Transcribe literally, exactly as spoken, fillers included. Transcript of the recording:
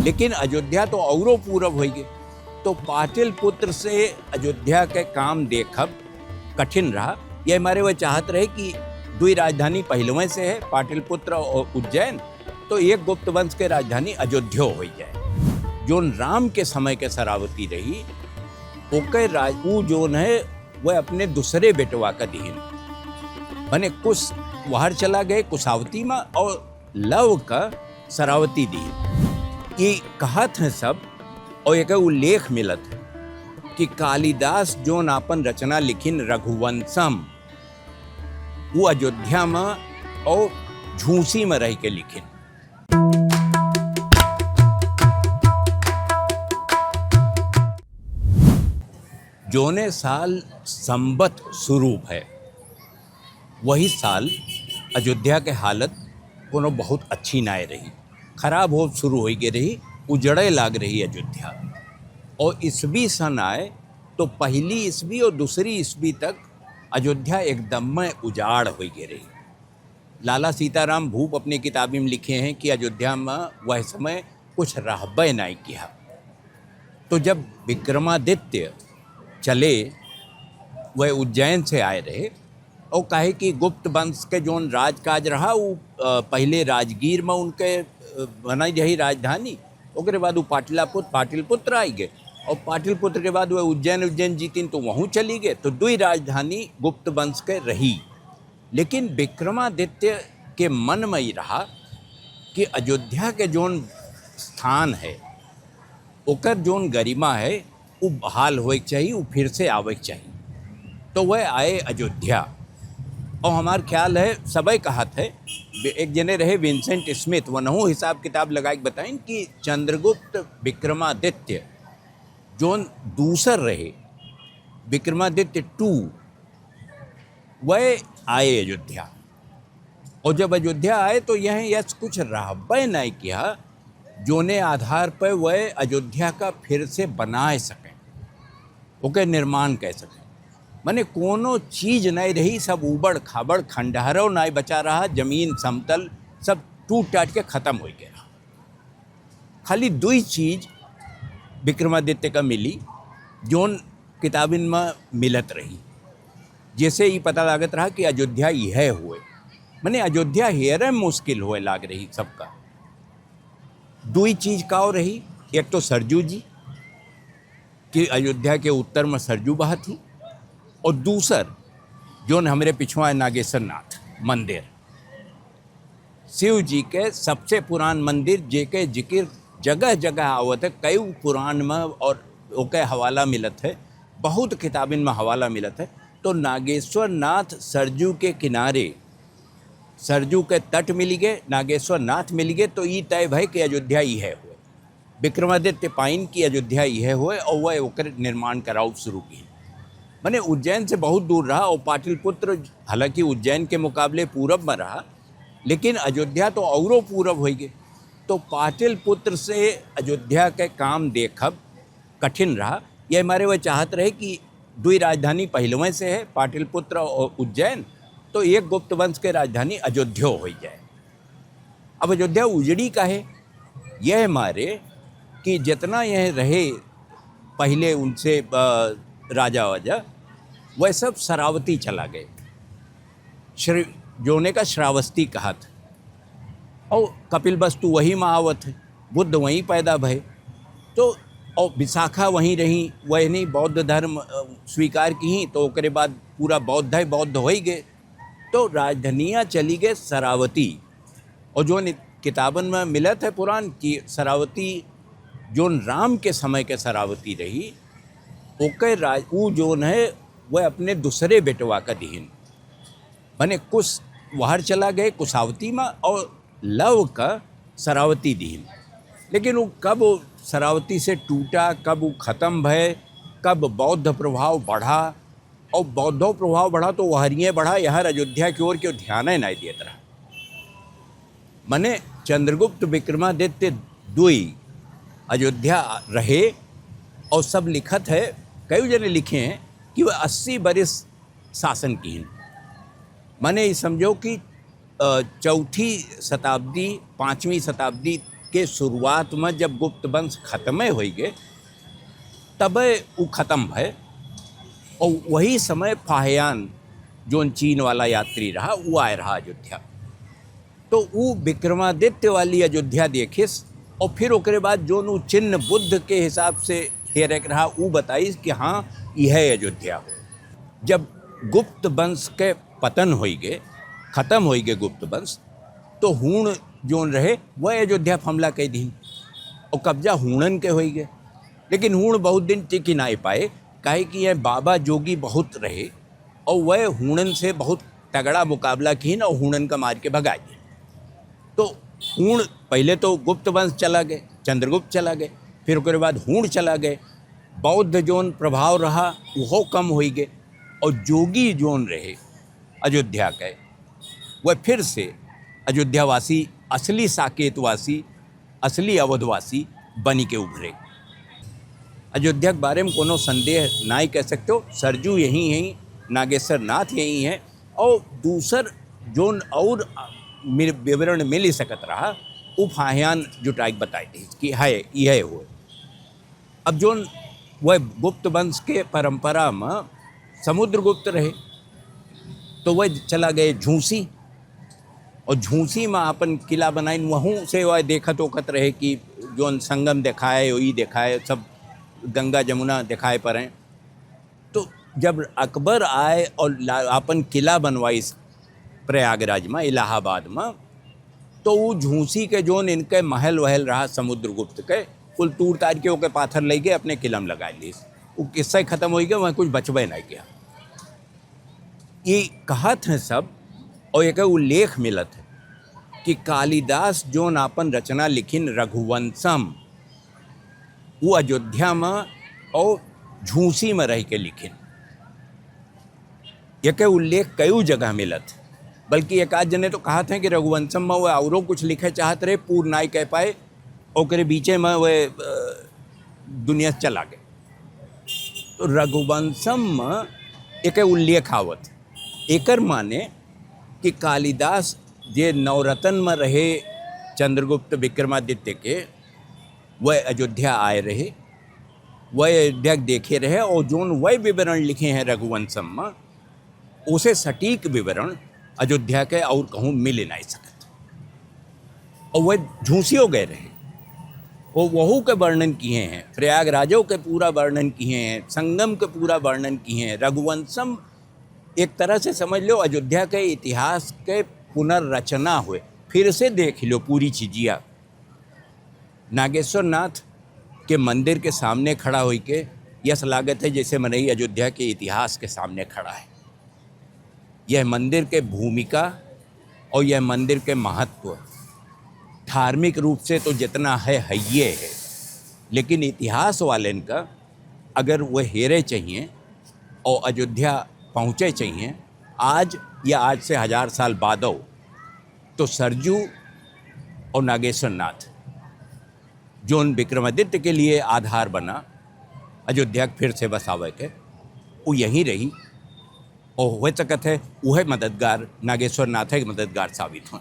लेकिन अयोध्या तो औरो पूरब होइगे, तो पाटिल पुत्र से अयोध्या के काम देखब कठिन रहा। ये मारे वह चाहत रहे कि दुई राजधानी पहलवे से है, पाटिल पुत्र और उज्जैन, तो एक गुप्त वंश के राजधानी अयोध्या हो जाए। जोन राम के समय के सरावती रही, ओके राज-, ऊ जोन है, वह अपने दूसरे बेटवा का दिहिन। मने कुश वहर चला गए कुशावती में और लव का सरावती दिहिन। ये कहत हैं सब, और एक उल्लेख मिलत है कि कालिदास जोन आपन रचना लिखिन रघुवंशम, वो अयोध्या में और झूसी में रह के लिखिन। जोने साल संबत शुरू है, वही साल अयोध्या के हालत कोनो बहुत अच्छी नाय रही, खराब हो शुरू हो गई रही, उजड़े लाग रही अयोध्या। और ईस्वी सन आए तो पहली ईस्वी और दूसरी ईस्वी तक अयोध्या एकदम में उजाड़ हो गई रही। लाला सीताराम भूप अपने किताबी में लिखे हैं कि अयोध्या में वह समय कुछ रहबे नहीं किया। तो जब विक्रमादित्य चले, वह उज्जैन से आए रहे, और काहे कि गुप्त वंश के जोन राजकाज रहा, वो, अ, पहले राजगीर में उनके, अ, बनाई रही राजधानी, ओकरे बाद वो पाटलापुत्र, पाटिलपुत्र आई गए, और पाटिलपुत्र के बाद वह उज्जैन, उज्जैन जीतिन तो वहूँ चली गए, तो दुई राजधानी गुप्त वंश के रही। लेकिन विक्रमादित्य के मन में ही रहा कि अयोध्या के जोन स्थान है, ओकर जोन गरिमा है, उ बहाल होए के चाहिए, उ फिर से आवे के चाहिए। तो वह आए अयोध्या। और हमार ख्याल है, सबे कहत है, एक जने रहे विंसेंट स्मिथ, वनहु हिसाब किताब लगा के बताइन कि चंद्रगुप्त विक्रमादित्य जोन दूसर रहे, विक्रमादित्य टू, वह आए अयोध्या। और जब अयोध्या आए तो यह यस कुछ रहबे नहीं किया, जोने आधार पर वह अयोध्या का फिर से बनाए सकें, ओके निर्माण कर सकें। माने कोनो चीज नहीं रही, सब उबड़ खाबड़, खंडहरो नहीं बचा रहा, जमीन समतल, सब टूट टाट के खत्म हो गया। खाली दुई चीज विक्रमादित्य का मिली, जोन किताबिन में मिलत रही, जैसे ही पता लागत रहा कि अयोध्या यह हुए, माने अयोध्या हेरे मुश्किल हुए लाग रही सबका। दुई चीज का रही, एक तो सरजू जी कि अयोध्या के उत्तर में सरजू बहत ही, और दूसर जोन हमरे पिछुआ है नागेश्वर नाथ मंदिर, शिव जी के सबसे पुरान मंदिर, जेके जिक्र जगह जगह आवत है, कई पुराण में और ओके हवाला मिलत है, बहुत किताबिन में हवाला मिलत है। तो नागेश्वर नाथ सरजू के किनारे, सरजू के तट मिल गए, नागेश्वर नाथ मिल गए, तो ई तय भय कि अयोध्या यह हुए। विक्रमादित्य पाइन की अयोध्या यह हुए और वह ओकर निर्माण कराउ शुरू की। माने उज्जैन से बहुत दूर रहा और पाटिलपुत्र हालांकि उज्जैन के मुकाबले पूरब में रहा, लेकिन अयोध्या तो औरो पूरब होइगे। तो पाटिलपुत्र से अयोध्या के काम देखब कठिन रहा। ये मारे वह चाहत रहे कि दुई राजधानी पहलवें से है, पाटिलपुत्र और उज्जैन, तो एक गुप्त वंश के राजधानी अयोध्या हो जाए। अब अयोध्या उजड़ी काहे? यह मारे कि जितना यह रहे पहले उनसे, अ, राजा वाजा, वह सब सरावती चला गए। श्री-, जोने का श्रावस्ती कहत। और कपिलवस्तु वही में आवत है, बुद्ध वहीं पैदा भए। तो और विशाखा वहीं रही, वह नहीं बौद्ध धर्म, अ, स्वीकार की, तो ओकरे बाद पूरा बौद्ध है, बौद्ध हो ही गए। तो राजधानियाँ चली गए सरावती। और जोन किताबन में मिलत है पुराण कि सरावती जोन राम के समय के सरावती रही, ओके राज-, ऊ जोन है, वह अपने दूसरे बेटवा का दिहिन। माने कुश वहर चला गए कुशावती में और लव का सरावती दिहिन। लेकिन वो कब सरावती से टूटा, कब वो खत्म भय, कब बौद्ध प्रभाव बढ़ा, और बौद्धो प्रभाव बढ़ा तो वहरिये बढ़ा, यहर अयोध्या की ओर क्यों ध्यान ही नहीं देत रहा। मने चंद्रगुप्त विक्रमादित्य दुई अयोध्या रहे और सब लिखत है, कई जने लिखे हैं कि वह अस्सी बरिस शासन किहिन। मने ये समझो कि, अ, चौथी शताब्दी, पाँचवीं शताब्दी के शुरुआत में जब गुप्त वंश खतमे होइगे, तबे उ खतम भय। और वही समय फाहयान, जोन चीन वाला यात्री रहा, उ आए रहा अयोध्या। तो उ विक्रमादित्य वाली अयोध्या देखिस, और फिर ओकरे बाद जोन उ चिन्ह बुद्ध के हिसाब से हेरे के रहा, उ बताइस कि हाँ, यह अयोध्या हो। जब गुप्त वंश के पतन होइगे, खतम होइगे गुप्त वंश, तो हूण जोन रहे, वह अयोध्या प हमला कइ दीन और कब्जा हूणन के होइगे। लेकिन हूण बहुत दिन टिकि नाहीं पाए, काहे कि यह बाबा जोगी बहुत रहे और वह हूणन से बहुत तगड़ा मुकाबला कीन और हूणन का मार के भगाइ दीन। तो हूण, पहिले तो गुप्त वंश चला गए, चंद्रगुप्त चला गए, फिर ओकरे बाद हूण चला गए, बौद्ध जोन प्रभाव रहा, उहो कम होइगे, और जोगी जोन रहे अयोध्या के, वह फिर से अयोध्यावासी, असली साकेतवासी, असली अवधवासी बनि के उभरे। अयोध्या के बारे में कोनो संदेह नाहीं कह सकते हो। सरजू यहीं हैं, नागेश्वर नाथ यहीं हैं, और दूसर जोन और मिल-, विवरण मिलि सकत रहा, उ फाहयान जुटाइ के बताइ दीस कि है, यह हो। अब जोन वह गुप्त वंश के परंपरा में समुद्रगुप्त रहे, तो वह चला गए झूसी, और झूसी में आपन किला बनाइन, वहूँ से वह देखत ओकत रहे कि जोन संगम देखाए, ई देखाए, सब गंगा जमुना देखाए पड़े। तो जब अकबर आए और ला-, आपन किला बनवाइस प्रयागराज में, इलाहाबाद में, तो उ झूसी के जोन इनके महल वहल रहा समुद्रगुप्त के, कुल तूर तार के ओके पाथर लइ के अपने किला में लगाइ लीस। उ किस्सा ही खतम होइ गया, वहाँ कुछ बचबे नाहीं किया। ये कहत हैं सब, और एक उल्लेख मिलत है कि कालिदास जोन आपन रचना लिखिन रघुवंशम, वो अयोध्या में और झूसी में रह के लिखिन। एके उल्लेख कई जगह मिलत, बल्कि एक आध जने तो कहत हैं कि रघुवंशम में वो औरो कुछ लिखे चाहत रहे, पूर नाई कह पाए, ओकरे बीचे में वो, अ, दुनिया से चला गए। तो रघुवंशम में एके उल्लेख आवत, एकर माने कि कालिदास जे नवरत्न में रहे, चंद्रगुप्त विक्रमादित्य के, वह अयोध्या आए रहे, वह अयोध्या के देखे रहे और जोन वह विवरण लिखे हैं रघुवंशम में, उसे सटीक विवरण अयोध्या के और कहूँ मिल नाहीं सकत। और वह झूसियो गए रहे, वो वहू के वर्णन किए हैं, प्रयागराजो के पूरा वर्णन किए हैं, संगम के पूरा वर्णन किए हैं। रघुवंशम एक तरह से समझ लो अयोध्या के इतिहास के पुनर्रचना हुए, फिर से देख लो पूरी चीजिया। नागेश्वर नाथ के मंदिर के सामने खड़ा होइके यस लागत है जैसे मनई अयोध्या के इतिहास के सामने खड़ा है। यह मंदिर के भूमिका और यह मंदिर के महत्व धार्मिक रूप से तो जितना है, है ये है, लेकिन इतिहास वालेन का अगर वह हेरे चाहिए और अयोध्या पहुँचे चाहिए आज या आज से हजार साल बादो, तो सरजू और नागेश्वर नाथ, जोन विक्रमादित्य के लिए आधार बना अयोध्या के फिर से बसावे के, वो यहीं रही और हो सकत है वह मददगार, नागेश्वर नाथ के मददगार साबित हों।